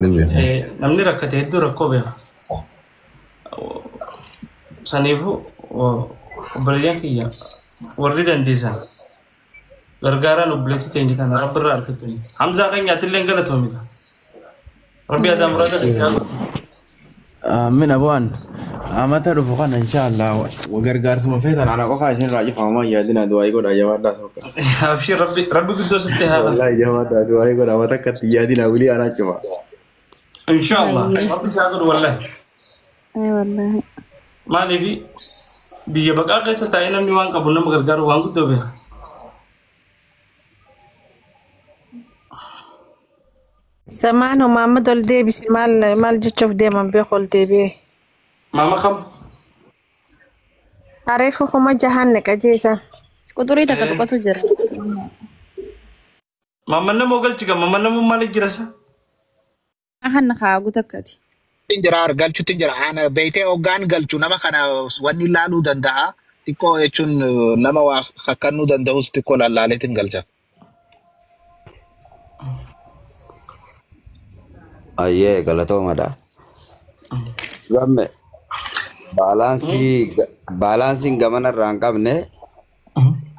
Namni rakkate hedduu rakkoo beeka. Saniifuu obboleeyyan kiyya warri dandeessan gargaaraan obboleettii teenya tana rabbi irraa argattani. Hamzaa keenya atillee galatoomita. Rabbi aadaa muraada si haa godhu. Aamin abu'an amata dhufu kana inshallah gargaarsuma feetan ana qofa isin irraa cufamaa yaadina du'aayii godha jabaadhaa soqa. Abshir rabbi rabbi guddoo sitti haa godhu. Wallahi jabaadhaa du'aayii godha amata akkatti yaadina wilii anaa cufa. Inshallah rabbi si haa godhu wallahi. Ay wallahi. Maaliif biyya baqaa keessa taa'ee namni waan qabu nama gargaaru waan guddoo beeka. Zamaan Muhammad ol deebisi maal maal jechuuf deeman beeku ol deebi'e. Maama kam? Areefu 6000 neqa jeesan. Quxurii takka tuqatu jira. Maama namoo galchi kan maama namoo maaliif jira isa? Ahanna kaagu takkati. Jira galchuutti jira. Ana beeytee hoggaan galchu nama kana wanni laaluu danda'a. Xiqqoo jechuun nama waa hakkannuu danda'us xiqqoo lallaaleetiin galcha. Ayyee galatoomadha. Zamme baalaansii baalaansiin gamana irraa hin qabne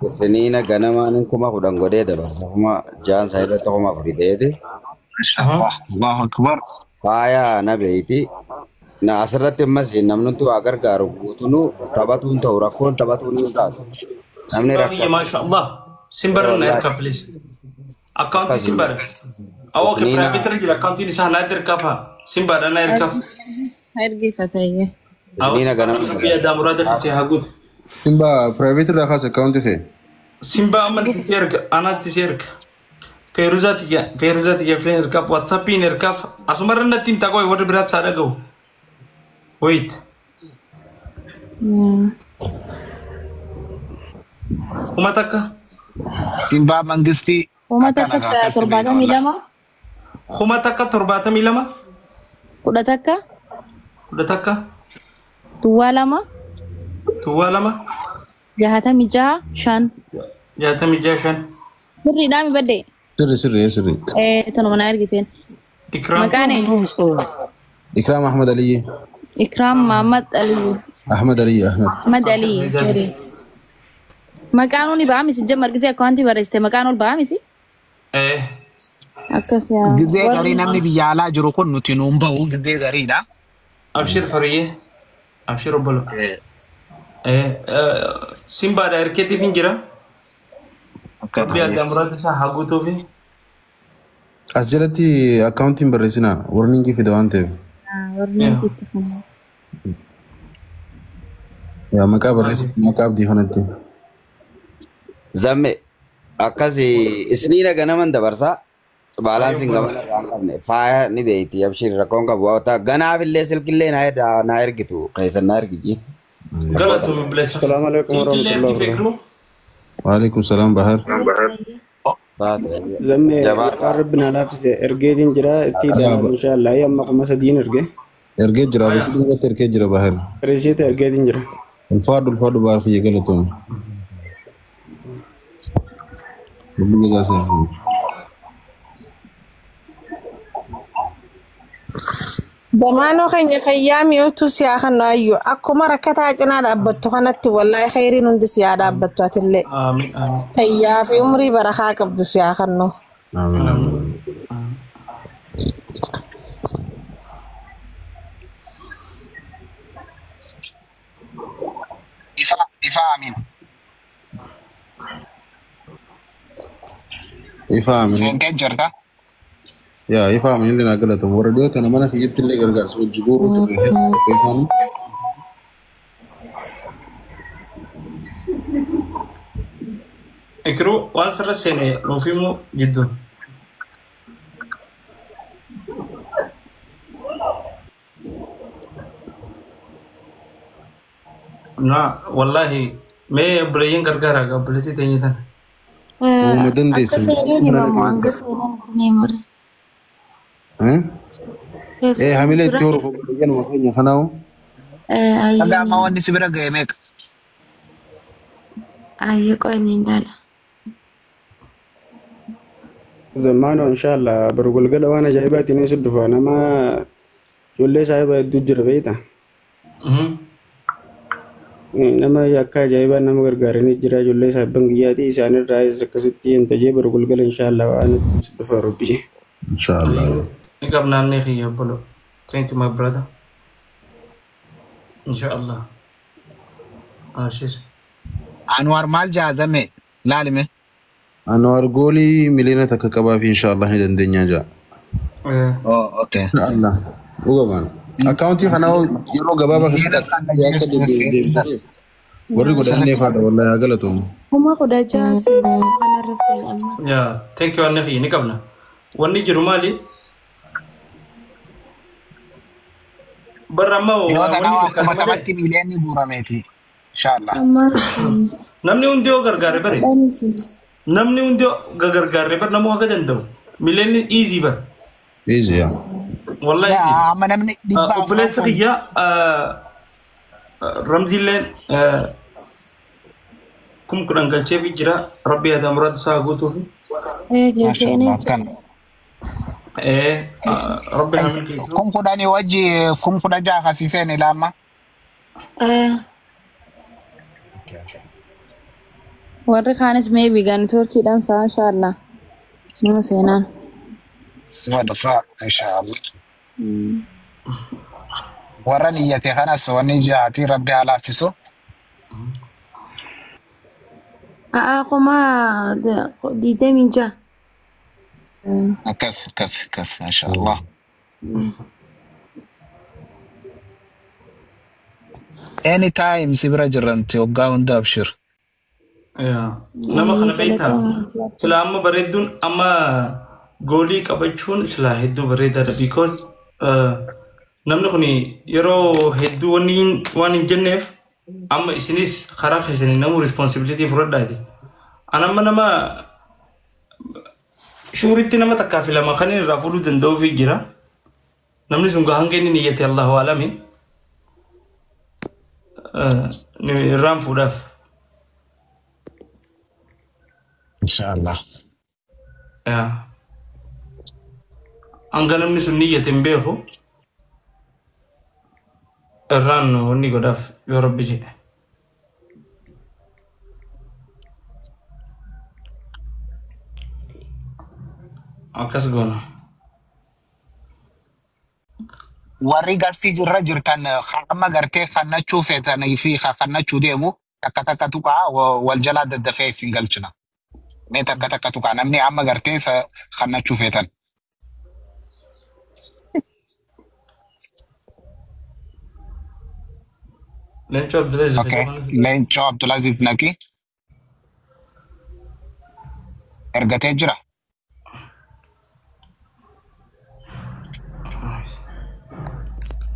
isiniina ganamaan 10,000 godhee dabarsa 6,000 isaa irratti 4,000 ta'eeti. Allahu Akbar. Faaya na beeyti. Na asirratti ammas namni waa gargaaru guutunuu taphatuun ta'u rakkoon taphatuun hin taatu. Namni Simbaa kiyya rakkate. maasha Allah. Simbarra na erkaa please. Akkaawuntii simbaadha. Awwa ke Isiniina private irra jira akkaawuntiin isaa na erkaa fa'a. Simbaadha na erkaa. Ergifatayye. Awwa isiniina ganama rabbi aadaa muraada kisee haa guutu. Simba private irraa kaas akkaawunti kee. Simba amma si erga anaatti si erga. Feeruzaa tiyya Feeruzaa tiyya fileen ergaaf WhatsAppiin ergaaf asumarra natti hin taqoo warri biraatti saa dhaga'u. Wait. 1000. Simbaa mangistii Kuma akkana takka gaa akkasi beena torbaatamii wallahi. lama 1072. 11 11. 02 02. 66 5. 66 5. Sirriidhaa mi badde? Sirri sirri sirri. Tanuma na ergiteen. Ikraam. Maqaan eenyu? Ikraam Ahmad Aliyyi. Ikraam Muhammad Aliyyi. Ahmad Aliyyi Ahmad. Ahmad Aliyyi. Sorry. Maqaan ol ba'amisi jemma argitee akkaawuntii barreessite maqaan ol ba'amisi? Akkas yaa. Gizee garii namni biyya alaa jiru kun nuti nuun bahu gizee gariidha. Abshir Fariyyee. Abshir obbolo. Simbaadha erkeetiif hin jira. Rabbi aadaa muraada isaa haa guutuufi. As jalatti akkaawuntiin barreessinaa warningii fida waan ta'eef. Warreen itti kana. Yaa maqaa barreessi maqaa abdii kanatti. Zamme akkasi isiniina ganaman dabarsaa baalaansiin gamana irraa hin qabne faaya ni beeyti abshir rakkoon qabu ganaaf illee silkillee na na ergitu keessan na ergiji. Galatoomii bileessa. Assalamu alaikum Silkillee warahmatullahi ergi wabarakatuh. feekru. Waalaikum salaam Bahar. Taate Zamme jabaadha. waan rabbi naa laaffise ergeetiin jira itti dabalu inshallah amma 3000 erge. Ergee jira risiitii irratti ergee jira Bahar. Risiita ergeetiin jira. Ulfaadhu ulfaadhu Bahar kiyya galatoom. Rabbi jazaa isaa. Zamaanoo keenya fayyaa mi'ootu si haa kennu ayyu akkuma rakkataa cinaa dhaabbattu kanatti wallaahi khayriin hundi si haa dhaabbattu atillee. Amiin amiin. Fayyaa fi umrii barakaa qabdu si haa kennu. Amiin amiin. Ifa ifa amiin. Ifa amiin. Seentee jirta. Yaa ifa amiin illee naa galatoom. Warra dhiyoo tana mana kiyyatti illee gargaarsa hojii guuruu ture hedduu ifaanii. Ikiruu waan sirra seene nuuf himuu jidduun. Na wallahi mee obboleeyyan gargaaraa gaa obboleettii teenya tana. Uuma Akka dandeessan. seeneen himamu hanga seenaan isin himure. Eh hamilee itti horuuf obboleeyyan keenya kanaawu. Haga amma wanni si bira ga'e meeqa? Ayyee qo'anni ilaala. Zammaanoo inshallah baru galgala waan ajaa'ibaatiin si dhufa nama ijoollee saahiba hedduu jira beekta. Nama akka ajaa'ibaa nama gargaaranii jira ijoollee saahiban giyyaati isaanirraa akkasitti hin tajee baru galgala inshallah waan itti si dhufa rabbi. Inshallah. Ni qabnaannee kiyya obbolo. Thank you, my brother. Inshallah. Ashir. Anwar maal jaadame laalime. Anwar goolii 1 million qabaa fi inshallah ni dandeenya jaa. Oh, okay. Inshallah. Dhugamaan. Akkaawuntii kanaa yeroo gabaabaa keessatti akka deebisaniif warri godhannee faadha wallahi haa galatoomu. 16,000 kanarra seen amma. Yeah, thank you, anne kiyya ni qabna. Wanni jiru maali? Barra amma Yeroo wanni tanaa gargaare kuma malee tamatti miiliyoonni guurameeti. Inshallah. Amma namni hundi yoo gargaare bare kudhanii seeti. Namni hundi yoo gargaare bare namuu haga danda'u. Miliyoonni easy bare. Easy yaa. Wallahi easy. Yaa amma namni 400 Obboleessa kun kiyya Ramziilleen 10,000 galcheefii jira. Rabbi yaada muraada isaa guutuufi. Eegee seenee Mashallah jira. kan. Rabbi haa milkeessu. 10,000 wajji 16,000 kasiiseen ilaama. Warri kaanis maybe gaa networkiidhaan sa'a inshallah. Nama seenaan. Wadfa inshallah. Warra niyyate kanas wanni jaati rabbi haa laaffisu. A'aa 26,000. Akkas akkas akkas inshallah. Anytime si bira jirranti hoggaa hunda abshir. Yaa. Nama kana beektaa? Galatooma. Sila amma bareedduun amma goolii qabachuun sila hedduu bareedaadha because namni kun yeroo hedduu wanni waan hin jenneef amma isinis karaa keessanii namuu responsibility fudhadhaati. An amma nama shuuritti nama takkaa fi lama kan inni irraa fuudhuu danda'uufi jira. Namni sun hanga inni niyyate Allahu alami irraan fuudhaaf. Inshallah. Yaa. Hanga namni sun niyyate hin beeku irraan wanni godhaaf yoo rabbi jedhe. Akkas goona. Warri gastii jirra jirtan amma gartee kannachuu feetanii fi kannachuu deemu takka takka tuqaa wal jalaa daddafee isin galchina. Mee takka takka tuqaa namni amma gartee isa kannachuu feetan. Leencoo Abdulaziz. Okay. Leencoo Abdulaziz naqi ergatee jira.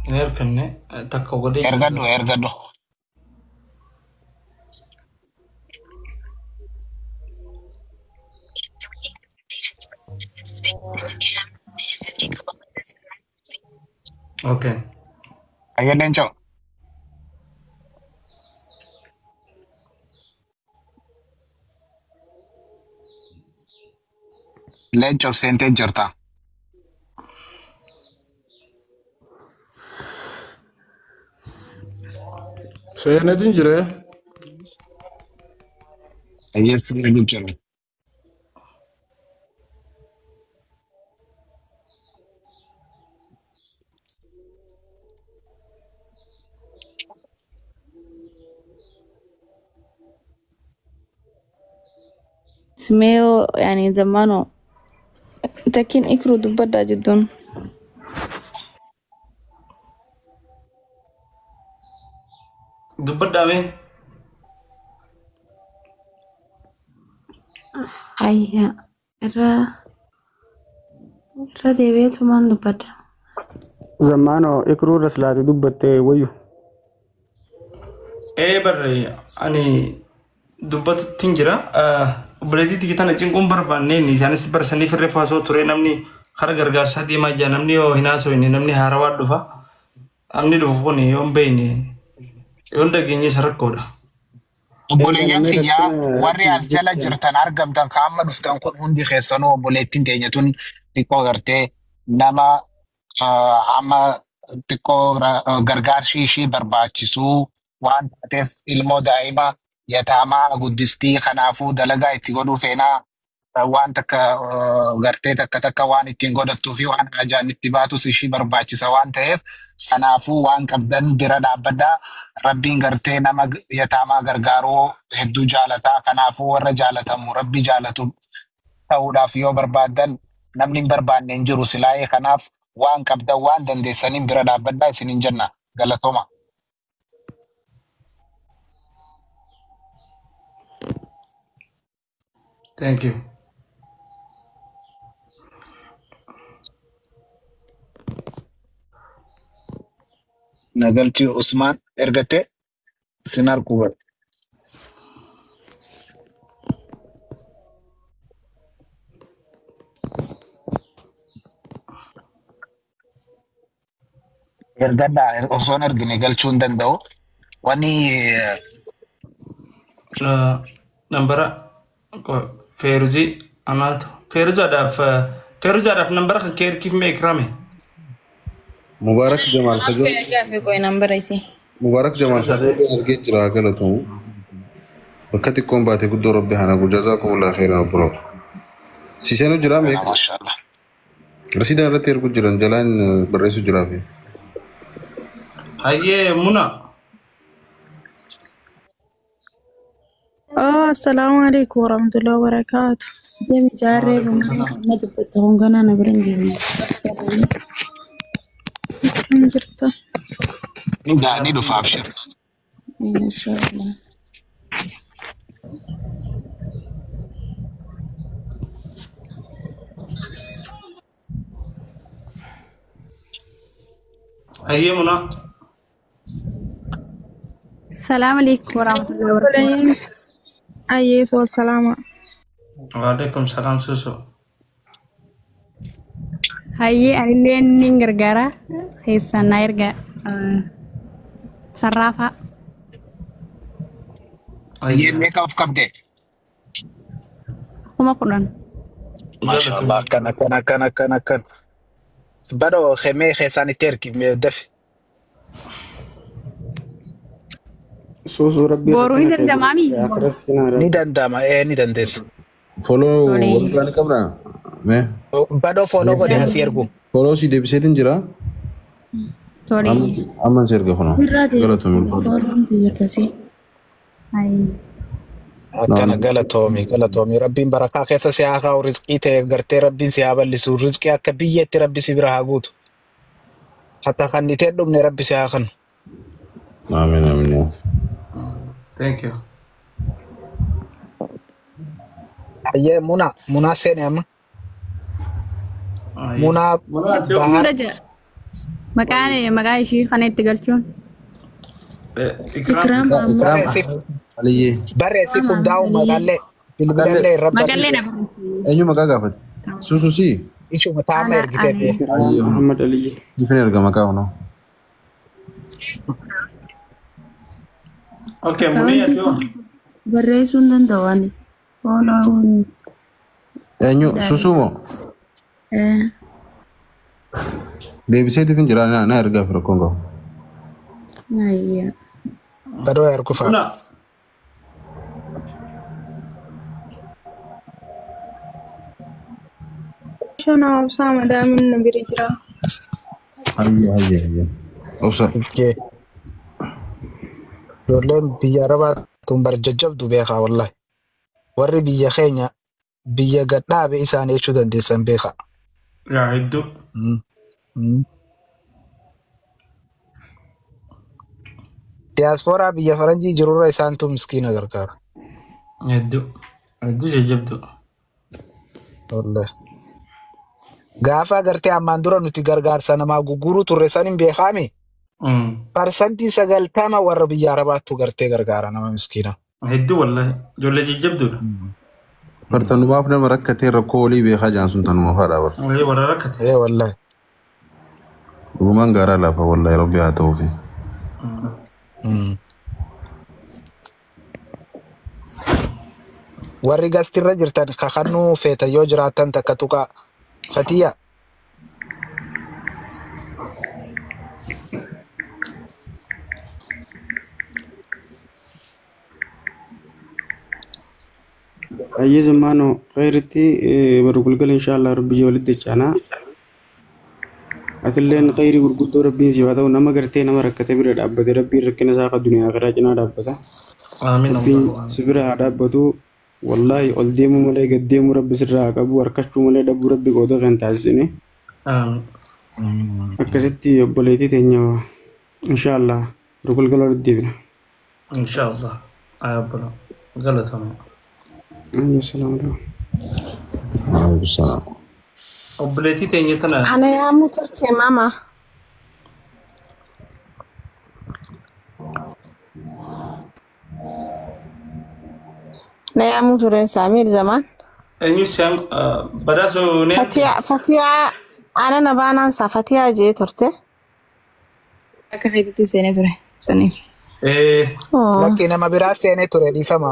Hin erganne takka godhee jira. Ergadhu ergadhu. Okay. Ayyee Leencoo. Leencoo seentee jirta. Seenetiin jire. Ayyee sirrii jira. Simeo yani zamano takkin ikru dubbaddaa jidduun. Dubbadhaame. Ayya irra deebi'eetumaan dubbadha. Zammaanoo ikruu irra silaate dubbattee wayyu. Ee barre ani dubbatuttiin jira. Obboleettii tana cinquun barbaanneen isaanis barsanii firree faasoo ture namni karaa gargaarsaa deemaa jira namni yoo hin haasofne namni haarawaa dhufa. Namni dhufu kun yoo hin beekne yoo hin dhageenye isa rakkoodha. Egaa Obboleeyyan namni kiyyaa rakkina warri as jala jecha jirtan argamtan ka amma dhuftan kun hundi keessanuu obboleettiin teenya tun xiqqoo gartee nama amma xiqqoo gargaarsi ishii barbaachisuu waan taateef ilmoo daa'ima yataamaa guddistii kanaafuu dalagaa itti godhuu feenaa waan takka gartee takka takka waan ittiin godhattuu fi waan hajaan itti baatus ishii barbaachisa waan ta'eef kanaafuu waan qabdan bira dhaabbadhaa. Rabbiin gartee nama yataamaa gargaaruu hedduu jaalataa. Kanaafuu warra jaalatamu rabbi jaalatu ta'uudhaaf yoo barbaaddan namni hin barbaanne hin jiru silaa'ee kanaaf waan qabdan waan dandeessaniin bira dhaabbadhaa isiniin jenna galatooma. Thank you. Nagalchi Usmaan ergate sin arguu bar. Ergadhaa osoo hin ergine galchuu hin danda'u. Wanni Nambara Feeruzii anaatu Feeruzaadhaaf nambara kan kee ergiif mee Ikraame. Mubaarak Jamaal Anaaf Kajoo ergaa fi qoy nambara isii. Mubaarak Jamaal Kajoo argee jira galatomu. Bakka xiqqoon baate guddoo rabbi hana jazaakumullahu khairan obboloota. Siseenu jira meeqa? Maashaallah. Rasiidaan irratti ergu jiran jalaan barreessu jiraa fi. Hayyee Muna. Assalamu alaikum warahmatullahi wabarakatuh. Deemi jaarree bunaa amma dubbatte kun ganaa na bira hin geenye. Akkam jirta? Ni dhufa abshir. Inshaallah. Hayyee Muna. Salaam alaikum warahmatullahi wabarakatuh. Obboleeyyan ayyee sool salaama. Waalaikum salaam suusu. Hayyee anillee nin gargaara keessaan na erga sarraafaa. Hayyee meeqa of qabde? 10,000. Maashaallah akkan akkan akkan akkan akkan. Badoo mee keessaan itti ergi mee dafi. Suusuu rabbii Boruu hin rakkina kee danda'amaami? akhiras cinaa Ni rabbi. danda'ama ni dandeessa. Foloo Tolee. walirraa ni qabnaa? Mee? Badoo fooloo godhe asii ergu. Foloo si deebiseetiin jira. Tolee. Amman si erga kunoo. Birraa Galatomi ulfaadhu. fooloon biyyootasi. Hayyee. Akkana galatoomi galatoomi rabbiin barakaa keessa si haa kaa'u rizqii ta'e gartee rabbiin si haa bal'isu rizqii akka biyyatti rabbi si bira haa guutu. Hatta kan itee dhumne rabbi si haa kennu. Amiin amiin. Thank you. Hayyee muna munaa seene amma. Hayyee. Munaa Muna ati bahar Hunda jira. Maqaan maqaa ishii kana itti galchuun. Ikraam. Ikiraam Mahammad. Ikraam barreessiif Aliyyee. barreessiif Ikiraam hundaa'u Mahammad maqaallee Maqaallee bilbilallee irra Maqallee na barreessiif. barreessi. eenyu maqaa gaafate? Suusu si? Ishuma taama Ana ergiteef. ani. Ikiraam Hayyee. Muhammad Aliyyi. Jifin erga maqaa kunoo. Okay Munii Akkaawuntii ati hoo? barreessuu hin danda'u ani. Fooloon Eenyu suusuu moo? Deebiseetiif hin jira na ergaa fi rakkoon qabu. Ayyaa. Badoo ergu fa'a. Muna. Shana obsaa madaamin na bira jira. Hayyee hayyee hayyee. Obsa. Okay. Ijoolleen biyya arabaa tun barjajjabdu beekaa wallahi. Warri biyya keenya biyya gadhaabe isaan jechuu dandeessan beekaa. Yaa hedduu. Diyaaspooraa biyya faranjii jirurra isaantu miskiina gargaara. Hedduu. Hedduu jajjabdu. Wallahi. Gaafa agartee ammaan dura nuti gargaarsa namaa guguruu turre san hin beekaami. 90% warra biyya arabaattu gartee gargaara nama miskiina. Hedduu wallahi. Ijoollee jajjabduudha. Bartanumaaf nama rakkatee rakkoo olii beekaa jaan sun tanuma fadhaa bar. Wallahi warra rakkate. Ee wallahi. Dhugumaan gaaraa laafa wallahi rabbi haa ta'uufi. Warri gastirra jirtan kakannuu feeta yoo jiraattan takka tuqaa. Fatiyya. Ayyee zammaanoo khayritti baru galgala inshaallah rabbi jee walitti jechaana. Atilleen khayrii gurguddoo rabbiin siif haa ta'u nama gartee nama rakkate bira dhaabbate rabbiin rakkina isaa akka duniyaa akhiraa cinaa dhaabbata. Amiin Rabbiin Allahu si bira haa dhaabbatu. Wallaahi ol deemuu malee gad deemuu rabbi sirraa haa qabu harkachuu malee dhabuu rabbi qooda kan taasisine. Amiin. Akkasitti obboleettii teenya inshaallah baru galgala walitti deebina. Inshallah. Ay obboloo. Galatoomaa. Ayyee salaamu alaikum. Waalaikum salaam. Obboleettii teenya tana Ana yaamuu turte mama. Na yaamuu tureen Saamiir zamaan. Eenyu si'am badhaasoo ni Fatiyaa Fatiyaa ana na baanaan isaa Fatiyaa jee turte. Akka feetitti seenee ture saniif. Lakkii nama biraa seenee ture dhiifama.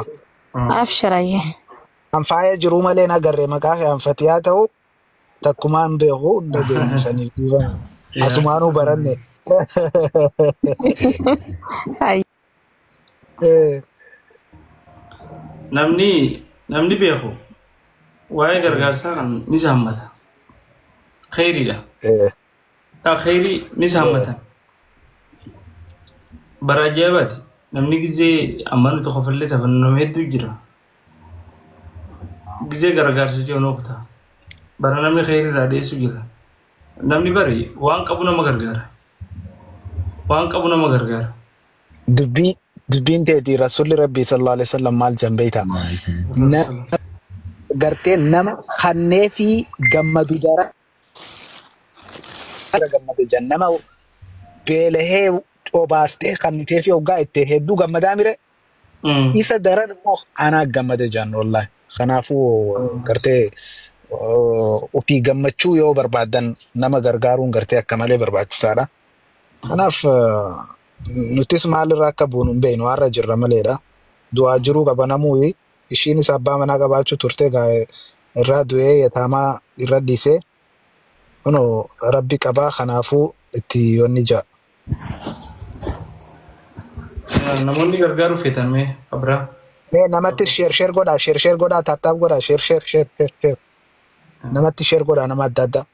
Abshirayyee. An faaya jiruu malee hin agarre maqaa kee an Fatiyaa ta'u takkumaan beeku hin dhageenye saniif dhiifama. Asumaanuu baranne. Namni beeku waa'ee gargaarsaa kan ni saammata. Khayriidha. Taa khayrii ni saammata. Bara ajaa'ibaati. Namni gizee amma nuti qofallee taphannu nama hedduu jira. Gizee gargaarsa jechuun kutaa. Bara namni khayriirraa dheessu jira. Namni bari waan qabu nama gargaara. Waan qabu nama gargaara. Dubbiin teetii rasuulli rabbii sallallahu alaihi wasallam maal jedhan beektaa? Gartee nama kannee fi gammadu jara gammadu jan nama beelahee obaastee kannitee fi hoggaa itti hedduu gammadaa mire isa daran immoo anaa gammade jan wallahi. Kanaafuu gartee ofii gammachuu yoo barbaadan nama gargaaruun gartee akka malee barbaachisaadha. Kanaaf nutis maalirraa akka buunu hin beeknu har'a jirra maleedha. Du'aa jiruu qaba namuu ishiinis abbaa manaa qabaachuu turte irraa du'ee yataamaa irra dhiisee kunoo rabbi qabaa kanaafuu itti yoonni ja'a. Namoonni gargaaruu feetan mee abraa. Mee namatti sheer sheer godhaa sheer sheer godhaa taap taap godhaa sheer sheer sheer sheer sheer namatti sheer godhaa nama adda addaa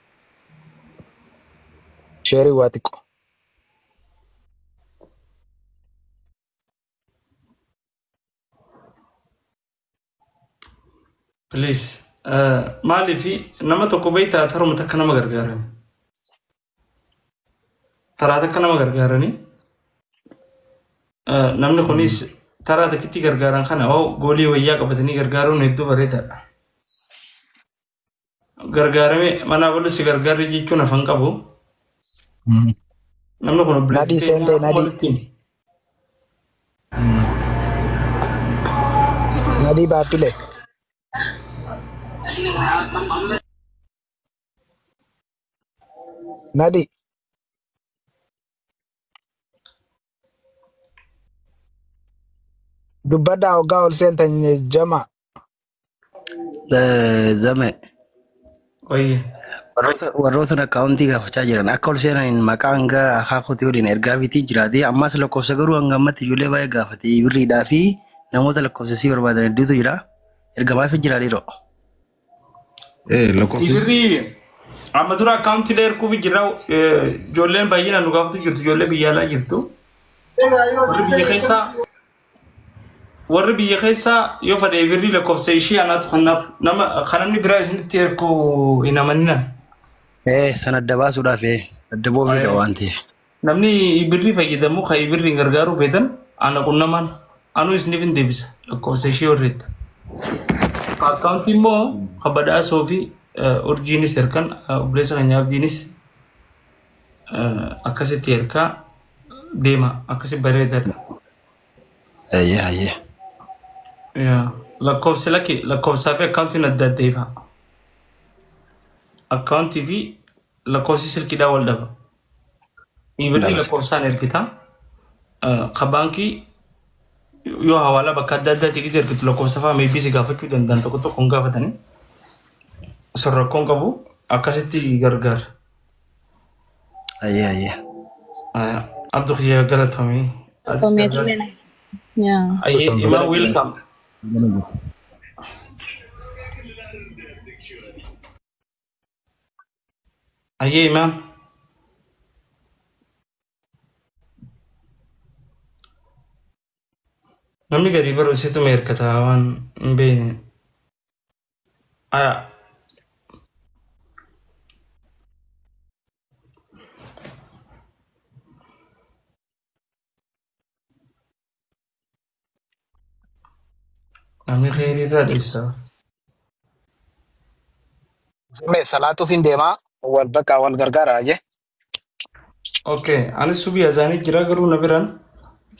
sheerii waa xiqqoo. Please. Maaliif nama tokko beektaa taruma takka nama gargaarani. Taraa takka nama gargaarani. Namni kunis taraa takkitti gargaaran kana oo goolii wayyaa qabatanii gargaaruun hedduu bareedaadha. Gargaarame manaa bolu si gargaarri jechuun afaan qabu. Namni kun obboleettii Nadii seentee teenya nadii. walitti himi. Nadii baabbilee. Nadii. Dubbadhaa hoggaa ol seentan jama. Zame. Wayye. Warroota akkaawuntii gaafachaa jiran akka ol seenaniin maqaa hanga akaakuutii waliin ergaa fiitii jiraate ammas lakkoofsa garuu hanga ammatti ijoollee baay'ee gaafate birriidhaa fi namoota lakkoofsa sii barbaadan hedduutu jira. Ergamaaf jira dhiiroo. Lakkoofsi Ibirri amma dura akkaawuntii erguuf jira ijoolleen baay'inaan nu gaafatu jirtu ijoollee biyya alaa jirtu. Warri biyya keessaa warri biyya keessaa yoo fedhe ibirri lakkoofsa ishee anaatu kanaaf nama kan namni biraa isinitti ergu hin amanina. Sana adda baasuudhaaf adda boofii qaba waan ta'eef. Namni ibirri fayyadamu kan ibirri hin gargaaruu feetan ana qunnamaan anuu isiniif hin deebisa lakkoofsa ishee warreetta. Akkaawuntii immoo kan badhaasoo fi urjiinis erkan obboleessa keenya abdiinis akkasitti ergaa deema akkasi bareedaadha. Ayyee ayyee. Lakkoofsi lakki lakkoofsaa fi akkaawuntiin adda adda ifa. Akkaawuntii fi lakkoofsi silkiidhaan wal dhaba. Ibirri lakkoofsaan ergita. Ka baankii Yoo hawaalaa bakka adda addaatti gisee ergitu lakkoofsa fa'aa meebii si gaafachuu danda'an tokko tokko hin gaafatanii. Osoo rakkoon qabu akkasitti gargaara. Ayyee ayyee. Abdu kiyya galatamii. Yeah. Ayyee imaa welcome. Ayyee imaam. Namni gadi baruu isitu meerkata waan hin beekne. Aya. Namni kheyrii irraa dheessa. Mee salaatuuf hin deemaa wal bakka wal gargaaraa jee. Okay, anis subii azaanii jira garuu na biraan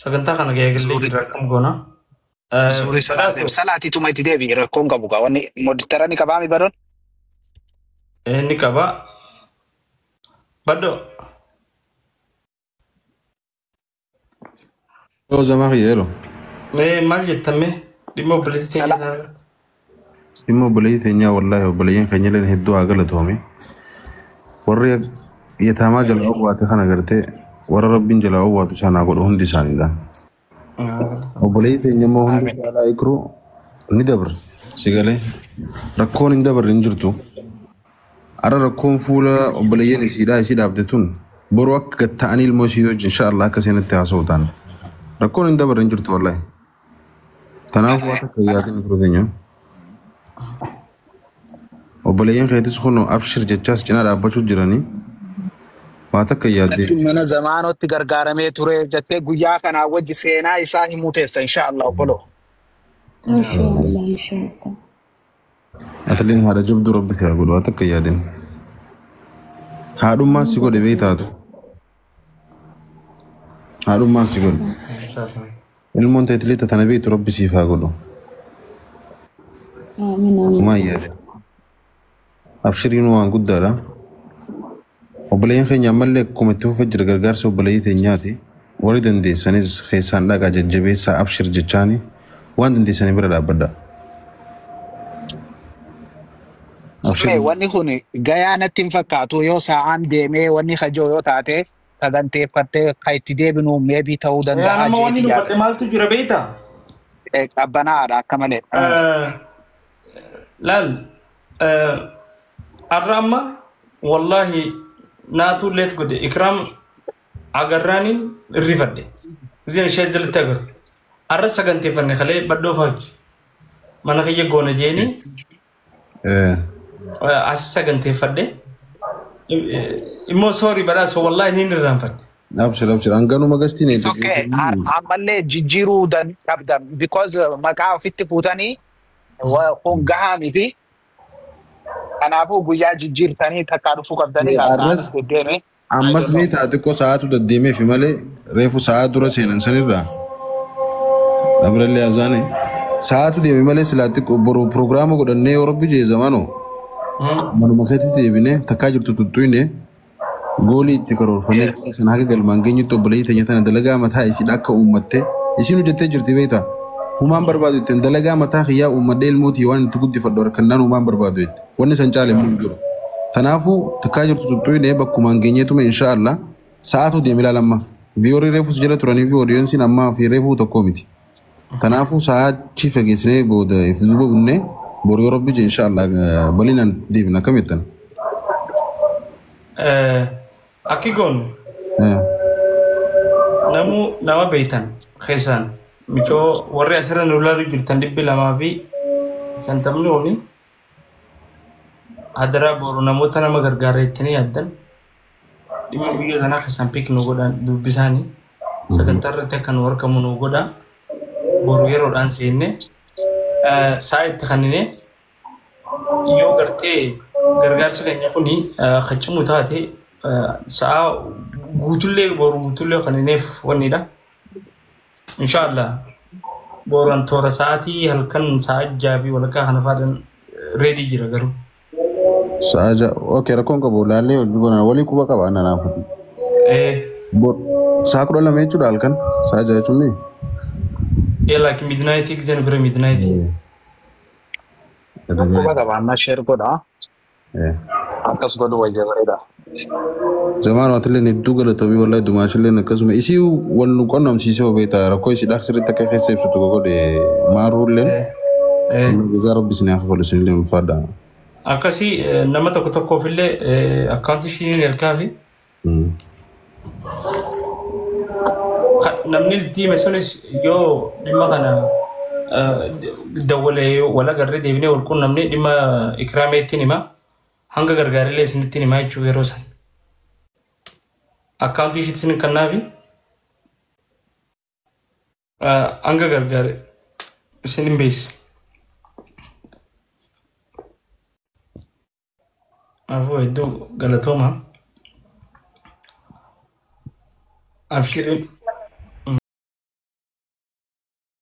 sagantaa kana gaa'eegallee jira akkam goona. Suurri salaatiif salaatiituma itti deebi'i rakkoon qabu gaa wanni moditara ni qabaami baroon. Ni qaba. Baddo. Yoo zamaa kiyya yeroo. Mee maal jettame dhimma obboleettii teenyaa. Dhimma obboleettii teenyaa wallaahi obboleeyyan keenya illee hedduu haa galatoome. Warri yataamaa jala owwaate kana gartee warra rabbiin jala owwaatu isaan haa godhu hundi isaaniidha. Obboleettii teenya immoo hundi caalaa ikru ni dabre si galee rakkoon hin dabarre hin jirtu. Ara rakkoon fuula obboleeyyan isiidhaa isii dhaabde tun boruu akka gad ta'anii ilmoo isii wajjin insha Allah akka seenatti haasa'u taana. Rakkoon hin dabarre hin jirtu wallaahi. Kanaafuu waan akka yaadin ikru teenya. Obboleeyyan keetis kun abshir jechaas cinaa dhaabbachuu jiranii waa takka yaaddee. Mana zamaanootti gargaaramee ture jettee guyyaa kanaa wajji seenaa isaa himuu teessa insha Allah obbolo. Inshaallah inshaallah. Atliin haadha jabduu rabbi kaa godhu waa takka yaadin. Haadhummaan si godhe beektaatu. Haadhummaan si godhe. Ilmoon teetilee tana beektu rabbi siif haa godhu. Amiin amiin. Homaa hin yaadin. Abshiriin waan guddaadha. Obboleeyyan keenya ammallee akkuma itti fufaa jira gargaarsa obboleeyyii teenyaati. Warri dandeessanis keessaan dhaqaa jajjabeessaa abshir jechaani waan dandeessanii bira dhaabbadha. Mee wanni kun gayaa natti hin fakkaatu yoo sa'aan deemee wanni kajoo yoo taate saganteeffattee kan itti deebinu meebii ta'uu danda'a Nama wanni jeeti dubbadhe yaada. maaltu jira beektaa? Qabbanaadha akka malee. Laal har'a amma wallaahi naatu leet godhe ikraam agarraaniin irrifadhe. Isin ishee jalatti agarru. Har'a saganteeffanne kalee baddoo faaji. Mana kiyya goona jeeni as saganteeffadhe. Immoo soori badhaasa wallaahi niin irraanfadhe. Abshir abshir hanganuma gastiin It's okay. Ammallee jijjiiruu qabdan because maqaa ofitti fuutanii kun gahaa miti. Kanaafuu guyyaa jijjiirtanii takkaa dhufuu qabdanii kaasaanis deddeeme. Ammas mee taate xiqqoo sa'aatu deddeemeefi malee reefu sa'aa dura seenan sanirraa. Dabirallee azaane. Sa'aatu deeme malee silaa xiqqoo boru piroogiraama godhannee yoo rabbi jee zamanoo manuma keetti deebinee takkaa jirtu tuttuine goolii itti karoorfannee sana haga galmaan geenyutti obboleeyyi teenya tana dalagaa mataa isiidha akka uummatte isiin hojjettee jirti beektaa. Humaan barbaadu ittiin dalagaa mataa kiyyaa uummadhee ilmootii waan itti guddifadhu harkannaan humaan barbaadu itti. Wanni san caale immoo hin jiru. Kanaafuu takkaa jirtu tuttuine bakkumaan geenyeetuma insha Allah sa'aatu deeme ilaalamma. Viyoorii reefus jala turanii fi oodiyoonsiin ammaa fi reefuu tokko miti. Kanaafuu sa'aachi fageessinee booda if duuba bunnee boru yoo rabbi jee insha Allah bal'inaan deebina akkam jettan. Akki goonu namuu nama beektan keessaan micoo warri asirra nu ilaaluu jirtan 250 olii hadaraa boru namoota nama gargaara jettanii yaaddan dhimma biyya sanaa keessaan piik nu godhan dubbisaanii sagantaa irratti akka nu argamu nu godha boru yeroodhaan seenne sa'a itti kannine yoo gartee gargaarsi keenya kuni kan taate sa'a guutullee boru guutullee kannineef wannidha. Inshaallah boru toora sa'aatii halkan sa'a 6:30 kana faadhan reedii jira garuu. Sa'a ja'a okay rakkoon qabu laallee hojii goona walii quba qaba nanaaf. Sa'a 12 jechuudha halkan sa'a 6 jechuun ni. Ee like midnight giseen bira midnight. Quba qabaannaa share godhaa. Akkas godhu wayya bareeda. Zamaan waatilleen hedduu galatoomii wallahi dumaashilleen akkasuma isii wal nu qunnamsiisee beektaa rakkoo isii sirriitti akka keessa ibsitu godhe maaruulleen jazaa rabbi isin haa kafalu isinillee ulfaadha. Akkasii nama tokko tokkoof illee akkaawuntii ishiin ergaa fi namni diime sunis yoo dhimma kana dawwalee wal agarree deebinee wal qunnamnee dhimma ikraameettiin hima hanga gargaarillee isinittiin himaa jechuu yeroo san. Akkaawuntii ishiitti isin kennaafi hanga gargaare isin hin beeksisa. Afoo hedduu galatooma. Abshirin.